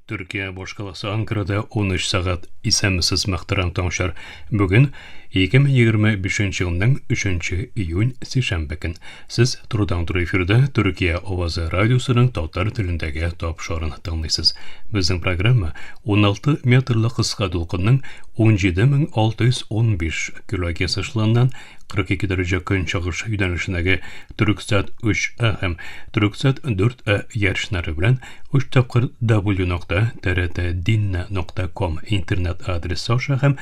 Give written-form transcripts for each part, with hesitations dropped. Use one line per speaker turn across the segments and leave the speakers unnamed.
Төркия башкаласы Анкарада 13 сәгать. Исәнмесез, мөхтәрәм тыңлаучылар. Бүген 2025 елның 3 июнь сишәмбе көн. Сез турыдан-туры эфирда Төркия авазы радиосының татар телендәге тапшыруын тыңлыйсыз. Безнең программа 16 метрлы кыска дулкынның 17615 килогерц эшелоныннан 42 дәрәҗә көнчыгыш юнәлешендәге Төрксат 3А һәм Төрксат 4А ярышнары белән 3 тапкыр w.trtdinna.com интернет адресы аша һәм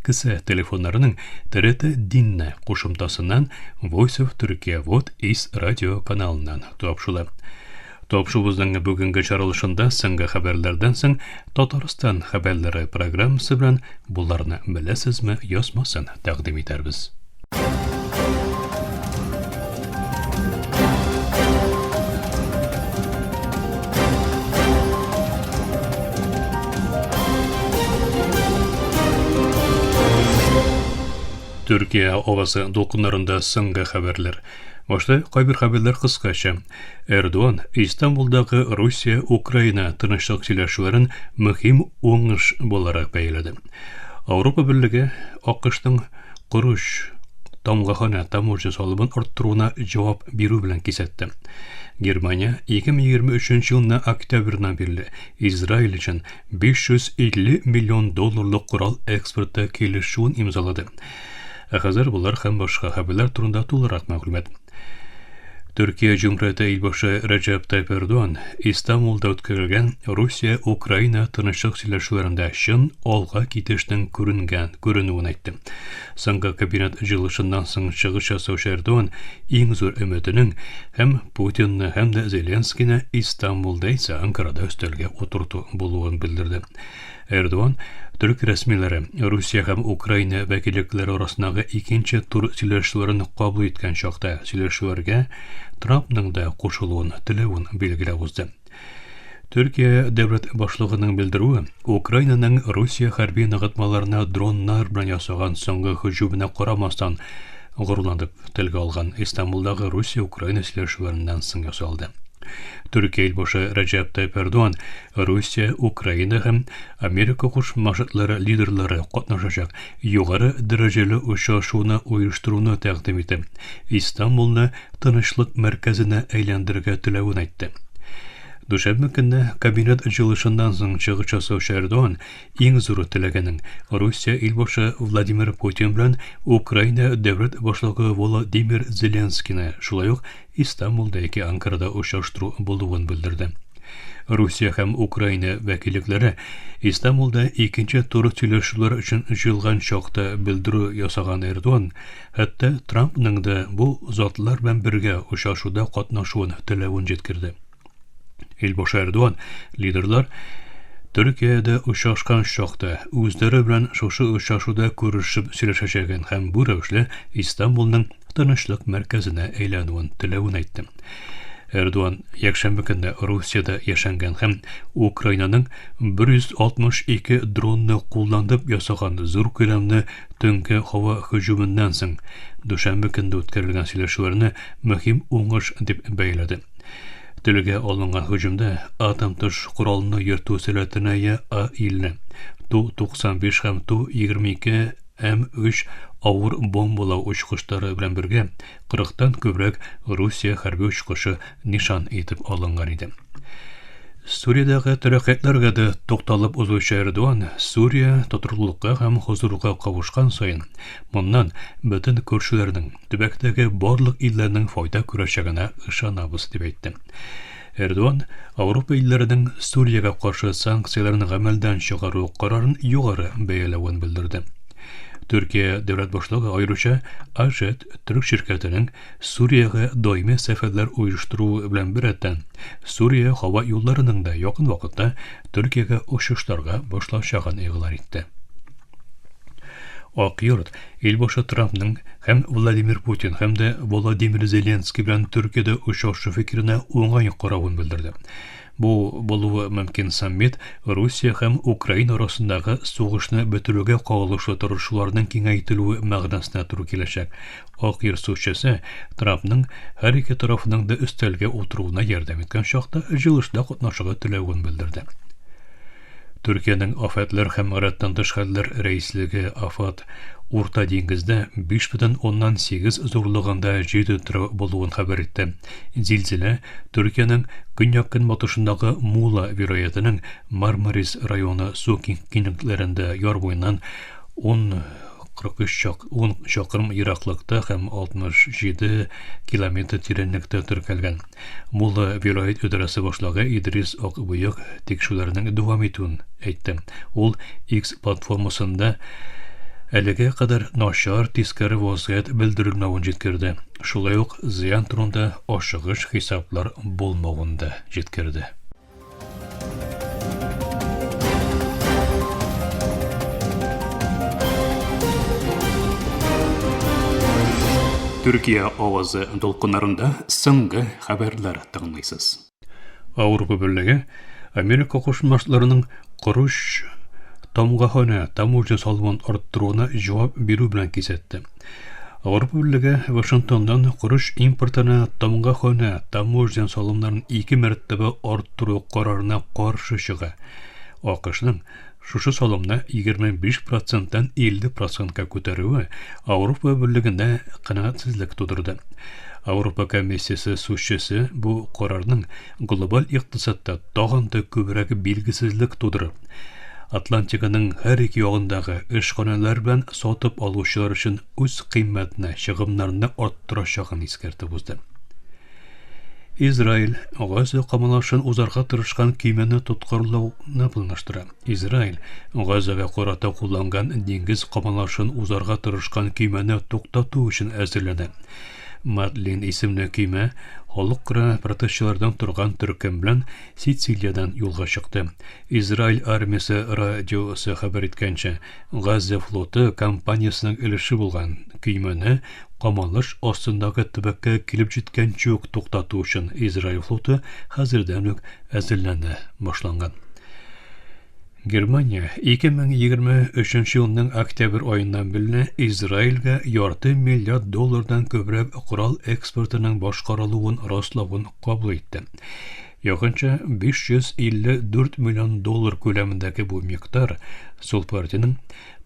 кесә телефоннарының TRT Dinna кушымтасыннан Voice of Turkey Вот Is радио каналыннан тапшыла. Тапшуыбызның бүгенге чаралышында соңгы хәбәрләрдән соң Татарстан хәбәрләре программасы белән Боларны беләсезме язмасын тәкъдим итәрбез. Төркия авазы дулкыннарында соңгы хәбәрләр. Башта кайбер хәбәрләр кыскача. Эрдоган Истанбулдагы Русия-Украина тынычлык сөйләшүләрен мөһим уңыш буларак бәяләде. Ауропа Берлеге АКШның корыч тамгаханә таможня салымын арттыруына җавап бирү белән кисәтте. Германия 2023 елның октябреннән бирле Израиль өчен 550 миллион долларлык корал экспорты килешүен имзалады. Ә хәзер болар һәм башка хәбәрләр турында тулырак мәгълүмат. Төркия Җөмһүрияте илбашы Рәҗәп Тайп Эрдоган Истанбулда үткәрелгән Русия-Украина тынычлык сөйләшүләрендә чын алга китешнең күренгән күренүен әйтте. Соңгы кабинет җыелышыннан соң чыгыш ясаучы Эрдоган иң зур өметенең һәм Путинны, һәм дә Зеленскийны Истанбулда яисә Анкарада өстәлгә утырту булуын белдерде. Эрдоган төрек рәсмиләре Русия һәм Украина вәкиллекләре арасындагы икенче тур сөйләшүләрен кабул иткән чакта сөйләшүләргә Трампның да кушылуын теләвен билгеләп узды. Төркия дәүләт башлыгының белдерүе Украинаның Русия хәрби ныгытмаларына дроннар белән ясаган соңгы һөҗүменә карамастан горурланып телгә алган Истанбулдагы Русия-Украина сөйләшүләреннән соң ясалды. Төркия илбашы Рәҗәп Тайп Эрдоган Русия, Украина һәм Америка Кушма Штатлары лидерлары катнашачак югары дәрәҗәле очрашуны оештыруны тәкъдим итеп, Истанбулны тынычлык мәркәзенә әйләндерергә теләвен әйтте. Дүшәмбе көнне кабинет җыелышыннан соң чыгыш ясаучы Эрдоган иң зур теләгенең Русия илбашы Владимир Путин белән Украина дәүләт башлыгы Володимир Зеленскийны, шулай ук Истанбулда яки Анкарада очраштыру булуын белдерде. Русия һәм Украина вәкиллекләре Истанбулда икенче тур сөйләшүләр өчен җыелган чакта белдерү ясаган Эрдоган хәтта Трампның да бу затлар белән бергә очрашуда катнашуын теләвен җиткерде. Илбашы Эрдоган лидерлар Төркиядә очрашкан чакта үзләре белән шушы очрашуда күрешеп сөйләшәчәген һәм бу рәвешле Истанбулның тынычлык мәркәзенә әйләнүен теләвен әйтте. Эрдоган якшәмбе көнне Русиядә яшәнгән һәм Украинаның 162 дронны кулланып ясаган зур күләмле төнге һава һөҗүменнән соң дүшәмбе көнне үткәрелгән сөйләшүләрне мөһим уңыш дип бәяләде. Телгә алынган һөҗүмдә атом тыш коралны йөртү сәләтенә ия А-50, Ту-95 һәм Ту-22 М-3 авыр бомбалау очкычлары белән бергә кырыктан күбрәк Русия хәрби очкычы нишан итеп алынган иде. Сүриядәге тәрәккыятьләргә дә тукталып узучы Эрдоган Сүрия тотрыклылыкка һәм хозурлыкка кавышкан саен моннан бөтен күршеләрнең, төбәктәге барлык илләрнең файда күрәчәгенә ышанабыз дип әйтте. Эрдоган Ауропа илләренең Сүриягә каршы санкцияләрен гамәлдән чыгару карарын югары бәяләвен белдерде. Төркия дәүләт башлыгы аеруча Ажет төрек ширкәтенең Сүриягә даими сәфәрләр оештыруы белән беррәттән Сүрия һава юлларының да якын вакытта Төркиягә очышларга башлачагын игълан итте. Ак йорт Илбашы Трампның һәм Владимир Путин һәм дә Володимир Зеленский белән Төркиядә очрашу фикеренә уңай каравын белдерде. Бу булуы мөмкин саммит Русия һәм Украина арасындагы сугышны бетерүгә кагылышлы тырышуларның киңәйтелүе мәгънәсенә туры киләчәк. Ак йорт сүзчесе Трампның һәр ике тарафның да өстәлгә утыруына ярдәм иткән чакта җыелышта катнашырга теләвен белдерде. Төркиянең Афәтләр һәм гадәттән тыш хәлләр рәислеге АФАД Урта диңгездә 5,8 зурлыгында җир тетрәү булуын хәбәр итте. Зилзилә Төркиянең көньяк-көнбатышындагы Мула вилаятенең Мармарис районы су киңлекләрендә яр буеннан 10 43 чак, 10 чакрым ераклыкта һәм 67 километр тирәнлектә теркәлгән. Мулла вилаять идарәсе башлыгы Идрис Акбыек тикшерүләрнең дәвам итүен әйтте. Ул X платформасында әлегә кадәр начар тискәре вазгыять белдерелмәвен җиткерде. Шулай ук зыян турында ашыгыч хисаплар булмавын да җиткерде. Төркия авазы дулкыннарында соңгы хәбәрләр тыңлыйсыз. Ауропа Берлеге Америка Кушма Штатларының корыч тамгаханә таможня салымын арттыруына җавап бирү белән кисәтте. Ауропа Берлеге Вашингтоннан корыч импортына тамгаханә таможня салымнарын ике мәртәбә арттыру карарына каршы чыга. АКШның шушы салымны 25 проценттан 50 процентка күтәрүе Ауропа Берлегендә канәгатьсезлек тудырды. Ауропа комиссиясе сүзчесе бу карарның глобаль икътисадта тагын да күбрәк билгесезлек тудырып, Атлантиканың һәр ике ягындагы эшханәләр белән сатып алучылар өчен үз кыйммәтне, чыгымнарны арттырачагын искәртеп узды. Израиль Газа камалашын узарга тырышкан көймәне тоткарлауны планлаштыра. Израиль Газага карата кулланган диңгез камалашын узарга тырышкан көймәне туктату өчен әзерләнә. Мадлин исемле көймә халыкара протестчылардан торган төркем белән Сицилиядән юлга чыкты. Израиль армиясе радиосы хәбәр иткәнчә, Газа флоты кампаниясенең өлеше булган көймәне камалыш астындагы төбәккә килеп җиткәнче үк туктату өчен Израиль флоты хәзердән үк әзерләнә башланган. Германия 2023 елның октябрь аеннан бирле Израильгә ярты миллиард доллардан күбрәк корал экспортының башкарылуын раславын кабул итте. Якынча 554 миллион доллар күләмендәге бу микъдар Сул партиянең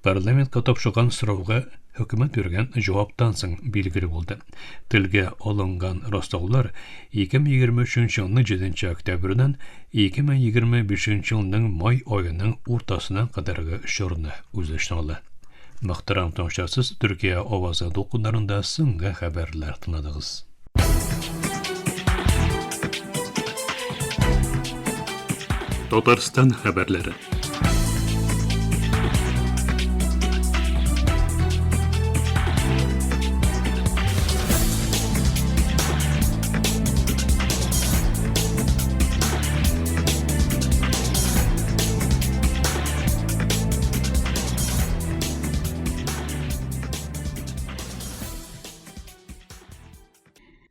парламентка тапшырган сорауга хөкүмәт биргән җаваптан соң билгеле булды. Телгә алынган раслаулар 2023 елның 7 октябреннән 2025 елның май аеның уртасына кадәрге чорны үз эченә ала. Мөхтәрәм тыңлаучылар, сез Төркия авазы дулкыннарында соңгы хәбәрләр тыңладыгыз. Татарстан хәбәрләре.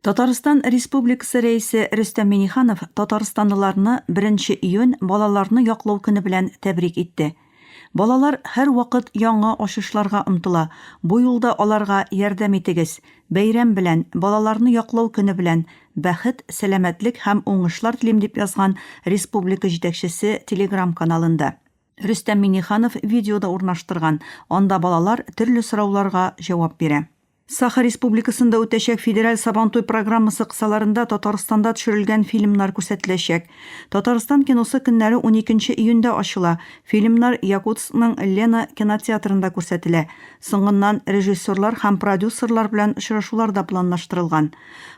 Татарстан Республикасы Рәисе Рөстәм Миңнеханов татарстанлыларны 1 июнь Балаларны яклау көне белән тәбрик итте. Балалар һәрвакыт яңа ачышларга омтыла, бу юлда аларга ярдәм итегез. Бәйрәм белән, Балаларны яклау көне белән! Бәхет, сәламәтлек һәм уңышлар телим, дип язган республика җитәкчесе Телеграм-каналында. Рөстәм Миңнеханов видео да урнаштырган, анда балалар төрле сорауларга җавап бирә. Саха Республикасында үтәчәк федераль Сабантуй программасы кысаларында Татарстанда төшерелгән фильмнар күрсәтеләчәк. Татарстан киносы көннәре уникенче июньдә ачыла, фильмнар Якутскның Лена кинотеатрында күрсәтелә. Соңыннан режиссерлар һәм продюсерлар белән очрашулар да планлаштырылган.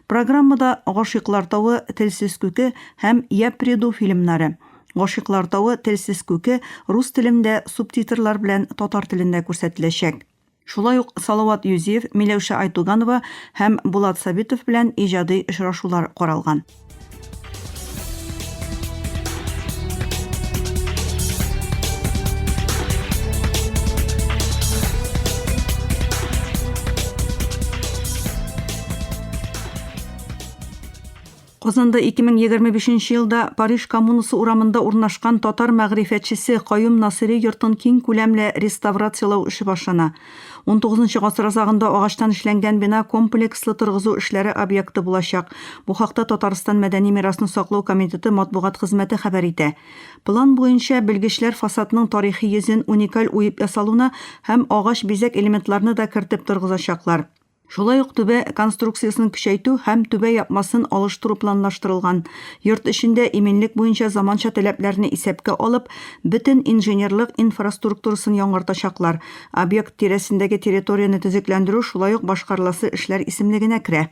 Программада Гашыйклар тавы, Телсез күке һәм Я приду фильмнары. Гашыйклар тавы, Телсез күке рус телендә субтитрлар белән татар телендә күрсәтеләчәк. Шулай ук Салават Юзиев, Миләүшә Айтуганова һәм Булат Сабитов белән иҗади очрашулар каралган. Казанда 2025 нче елда Париж Коммунасы урамында урнашкан татар мәгърифәтчесе Каюм Насыйри йортын киң күләмле реставрацияләү эше башлана. Унтугызынчы гасыр азагында агачтан эшләнгән бина комплекслы торгызу эшләре объекты булачак. Бу хакта Татарстан мәдәни мирасны саклау комитеты матбугат хезмәте хәбәр итә. План буенча, белгечләр фасадның тарихи йөзен уникаль уеп ясалуны һәм агач бизәк элементларны да кертеп торгызачаклар. Шулай ук түбә конструкциясен көчәйтү һәм түбә япмасын алыштыру планлаштырылган. Йорт эчендә иминлек буенча заманча таләпләрне исәпкә алып, бөтен инженерлык инфраструктурасын яңартачаклар. Объект тирәсендәге территорияне төзекләндерү шулай ук башкарыласы эшләр исемлегенә керә.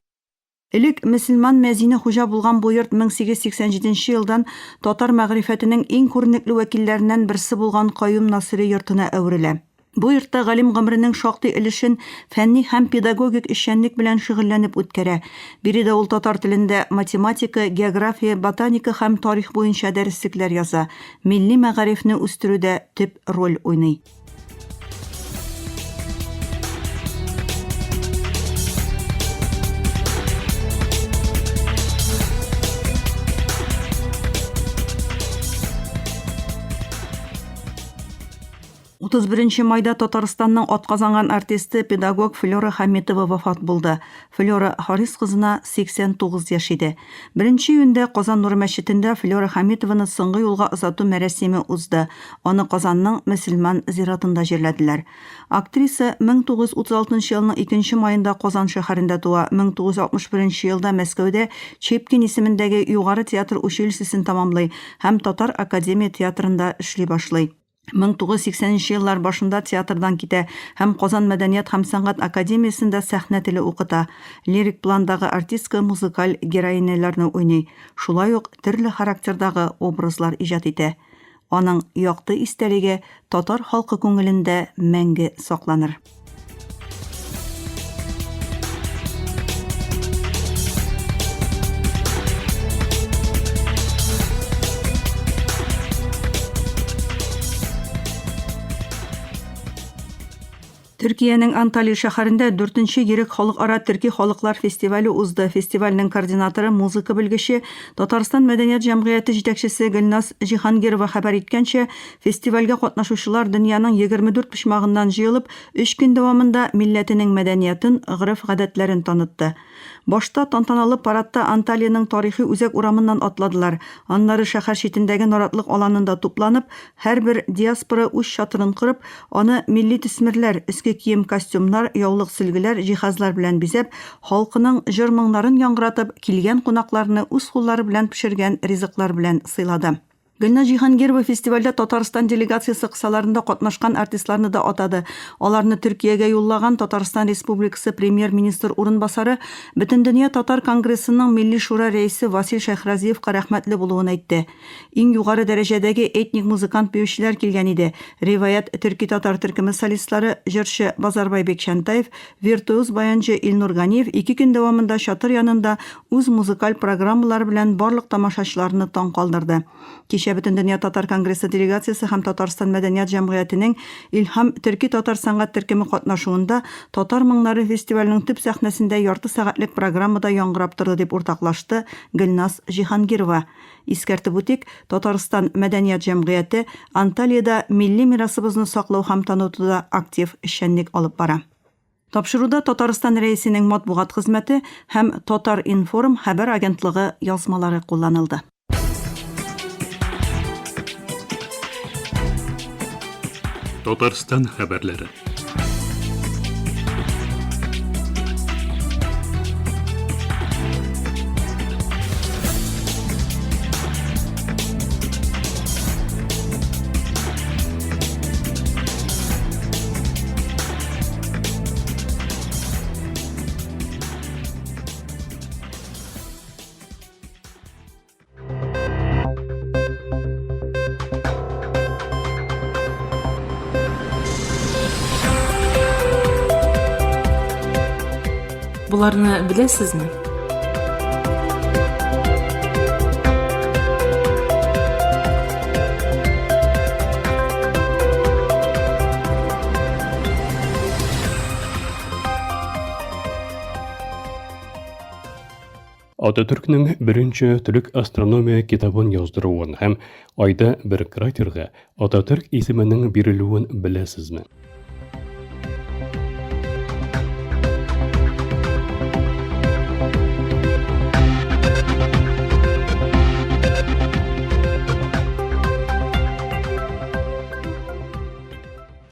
Элек мөселман мәзине хуҗа булган бу йорт 1887 нче елдан татар мәгърифәтенең иң күренекле вәкилләреннән берсе булган Каюм Насыйри йортына әверелә. Бу йортта галим гомеренең шактый өлешен фәнни һәм педагогик эшчәнлек белән шөгыльләнеп үткәрә. Биредә ул татар телендә математика, география, ботаника һәм тарих буенча дәреслекләр яза, милли мәгарифне үстерүдә төп роль уйный. 31 майда Татарстанның атказанган артисты, педагог Флера Хәмитова вафат булды. Флера Харис кызына 89 яшь иде. 1 июньдә Казан Нуры мәчетендә Флера Хәмитованы соңгы юлга озату мәрасиме узды. Аны Казанның мөселман зиратында җирләделәр. Актриса 1936 елның 2 маенда Казан шәһәрендә туа, 1961 елда Мәскәүдә Чепкин исемендәге Югары театр училищесын тәмамлый һәм Татар академия театрында эшли башлый. 1980 нче еллар башында театрдан китә һәм Казан мәдәният һәм сәнгать академиясендә сәхнә теле укыта. Лирик пландагы артистка музыкаль героиняләрне уйный, шулай ук төрле характердагы образлар иҗат итә. Аның якты истәлеге татар халкы күңелендә мәңге сакланыр. Төркиянең Анталия шәһәрендә дүртенче Ерек халыкара төрки халыклар фестивале узды. Фестивальнең координаторы, музыка белгече, Татарстан мәдәният җәмгыяте җитәкчесе Гөлназ Җиһангирова хәбәр иткәнчә, фестивальгә катнашучылар дөньяның 24 почмагыннан җыелып, өч көн дәвамында милләтенең мәдәниятын, гореф-гадәтләрен танытты. Башта тантаналы парадта Анталиянең тарихи үзәк урамыннан атладылар, аннары шәһәр читендәге наратлык аланында тупланып, һәрбер диаспора үз чатырын корып, аны милли төсмерләр, өске кием-костюмнар, яулык-сөлгеләр, җиһазлар белән бизәп, халкының җыр-моңнарын яңгыратып, килгән кунакларны үз куллары белән пешергән ризыклар белән сыйлады. Гөлназ Җиһангирова фестивальдә Татарстан делегациясе кысаларында катнашкан артистларны да атады. Аларны Төркиягә юллаган Татарстан Республикасы Премьер-министр урынбасары, Бөтендөнья татар конгрессының Милли шура рәисе Васил Шәйхразиевка рәхмәтле булуын әйтте. Иң югары дәрәҗәдәге этник музыкант-биючеләр килгән иде. Риваять төрки-татар төркеме солистлары, җырчы Базарбай Бекчәнтаев, виртуоз баянчы Илнур Ганиев ике көн дәвамында чатыр янында үз музыкаль программалары белән барлык тамашачыларны таң калдырды. Кичә Бөтендөнья татар конгрессы делегациясе һәм Татарстан мәдәният җәмгыятенең Илһам төрки-татар сәнгать төркеме катнашуында Татар моңнары фестиваленең төп сәхнәсендә ярты сәгатьлек программа да яңгырап торды, дип уртаклашты Гөлназ Җиһангирова. Искәртеп үтик, Татарстан мәдәният җәмгыяте Анталиядә милли мирасыбызны саклау һәм танытуда актив эшчәнлек алып бара. Тапшыруда Татарстан Рәисенең матбугат хезмәте һәм Татар-информ хәбәр агентлыгы язмалары кулланылды.
Татарстан хәбәрләре.
Боларны беләсезме?
Ататүркнең беренче төрек астрономия китабын яздыруын һәм Айда бер кратерга Ататүрк исеменең бирелүен беләсезме?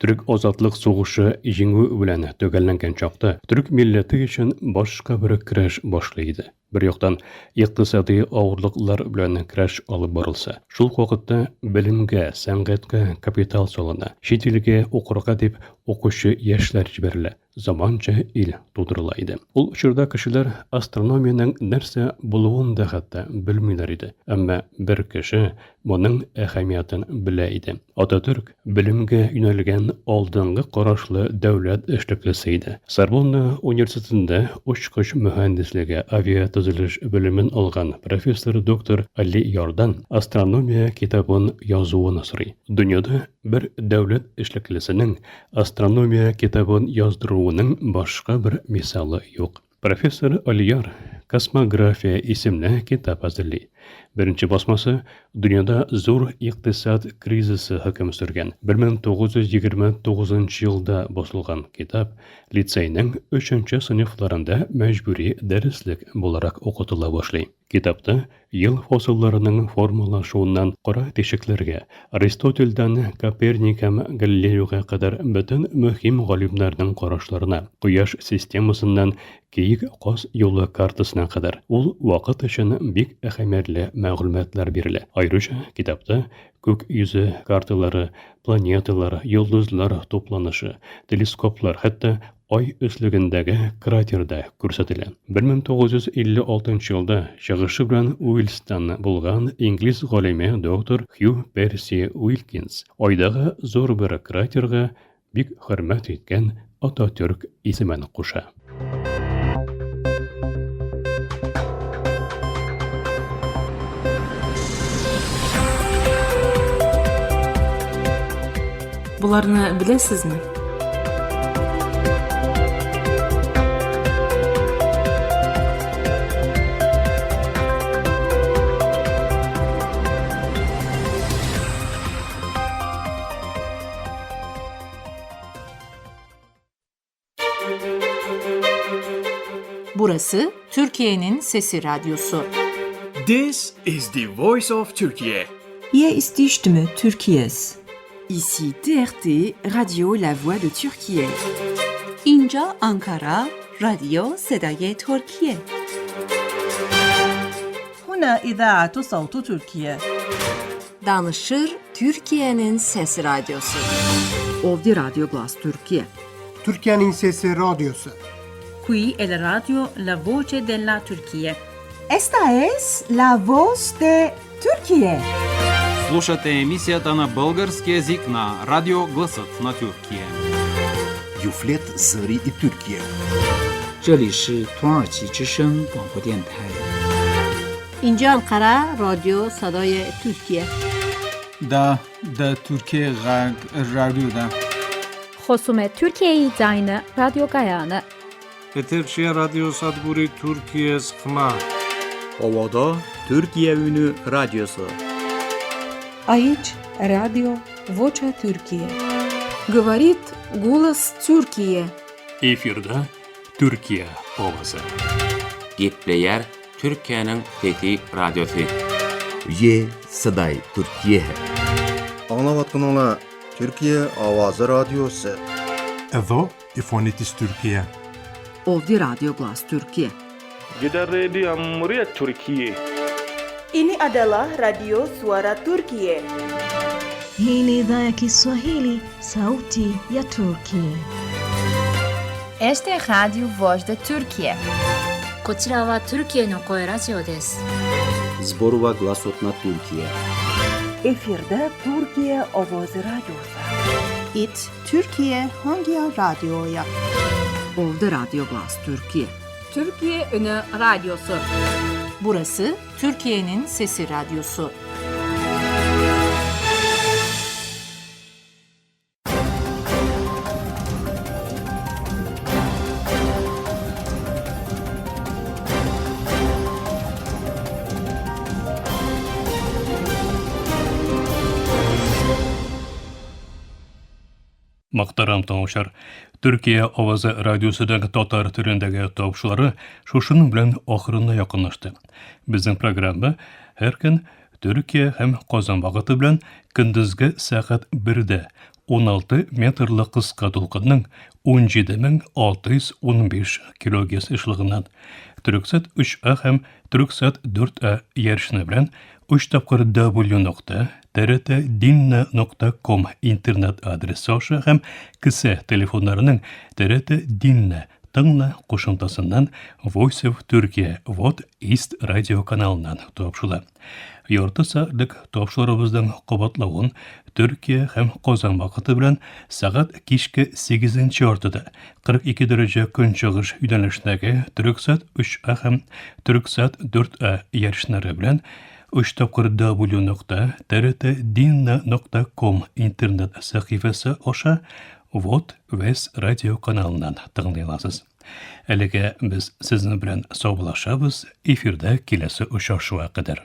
Төрек азатлык сугышы җиңү белән төгәлләнгән чакта, төрек милләте өчен башка бер көрәш башлый иде. Бер яктан, икътисади авырлыклар белән көрәш алып барылса, шул ук вакытта белемгә, сәнгатькә капитал салына, чит илгә укырга дип укучы яшьләр җибәрелә, заманча ил тудырыла иде. Ул чорда кешеләр астрономиянең нәрсә булуын да хәтта белмиләр иде. Әмма бер кеше моның әһәмиятен белә иде. Ататөрк белемгә юнәлгән алдынгы карашлы дәүләт эшлеклесе иде. Сорбонна университетында очкыч мөһәндислеге, авиатөзелеш белемен алган профессор доктор Али Ярдан астрономия китабын язуын сорый. Дөньяда бер дәүләт эшлеклесенең Астрономия китабын яздыруының башка бер мисалы юк. Профессор Альяр Космография исемле китап әзерли. Беренче басмасы дөньяда зур икътисад кризисы хөкем сөргән 1929 елда басылган китап лицейның өченче сыйныфларында мәҗбүри дәреслек буларак укытыла башлый. Китапта ел фасылларының формалашуыннан кара тишекләргә, Аристотельдән Коперник һәм Галилеога кадәр бөтен мөһим галимнәрнең карашларына, Кояш системасыннан Киек Каз юлы картасына кадәр ул вакыт өчен бик әһәмиятле мәгълүматлар бирелә. Аеруча китапта күк йөзе карталары, планеталар, йолдызлар тупланышы, телескоплар, хәтта Ай өслегендәге кратер да күрсәтелә. 1956 елда чыгышы белән Уэльстан булган инглиз галиме доктор Хью Перси Уилкинс Айдагы зур бер кратерга бик хөрмәт иткән Ататөрк исемен куша.
Боларны беләсезме?
Burası Türkiye'nin Sesi Radyosu.
This is the voice of Türkiye.
Hier ist die Stimme Türkiye's.
Ici TRT, Radio La Voix de Türkiye.
اینجا آنکارا رادیو صدای ترکیه.
هنا إذاعة صوت تركيا.
Danışır Türkiye'nin Sesi Radyosu.
Ovdi Radyo Glas Türkiye.
Türkiye'nin Sesi Radyosu.
Qui è la radio La Voce della Turchia.
Esta es la voz de Türkiye.
Слушате емисията на български език на Радио Гласът на Тюркия.
Юфлет Зъри и Türkiye.
这里是土耳其之声广播电台。
اینجا انقره رادیو صدای ترکیه.
دا د ترکیې غږ راډیو ده.
Խոսում է Թուրքիայի ձայնը ռադիոկայանը։
Eterşiye Radyo Sadguri Türkiye Sıkma.
Ovada Türkiye Ünü Radyosu.
Aici Radio Vocea Türkiye.
Говорит голос Türkiye.
Efirde Türkiye Owazy.
Gepleýär Türkiýäniň Sesi Radiosy.
Ye Sıday Türkiye.
Аңлаватканыңла Türkiye Owazy Radiosu.
Εδώ η φωνή της Τουρκία.
Ovdi Radyo Glas Türkiye.
Gidan rediyon muryar Turkiye.
Ini adalah Radio Suara Turkiye.
Hii ni idhaa ya Kiswahili, sauti ya Turki.
Esta é Rádio Voz da Turquia.
こちらはトルキエの声ラジオです。
Зборува гласот на Туркија.
Efirde Türkiye Ovozi Radyosu.
It Türkiye Hangi Radyo'ya?
Ovdi Radyo Glas Türkiye.
Türkiye Ünü Radyosu. Burası Türkiye'nin Sesi Radyosu.
Мөхтәрәм тыңлаучылар, Төркия авазы радиосының татар телендәге тапшырулары шушының белән ахырына якынлашты. Безнең программа һәр көн Төркия һәм Казан вакыты белән көндезге сәгать 1-дә 16 метрлы кыска дулкынның 17615 килогерц ешлыгыннан, Төрексат 3А һәм Төрексат 4А иярчене белән 3 тапкыр W нокта TRT нокта ком интернет адресы аша һәм кесә телефоннарының TRT Dinle тыңла кушымтасыннан Voice of Turkey Вот East радио каналыннан тапшыла. Ярты сәгатьлек тапшырубызның кабатлавын Төркия һәм Казан вакыты белән сәгать кичке 8 яртыда 42 дәрәҗә көнчыгыш юнәлешендәге Төрексат 3А һәм Төрексат 4А иярченнәре белән 3 тапкыр W нокта TRT нокта ком интернет сәхифәсе аша Вот Вес радио каналыннан тыңлый аласыз. Әлегә без сезнең белән саубуллашабыз, эфирда киләсе очрашуга кадәр.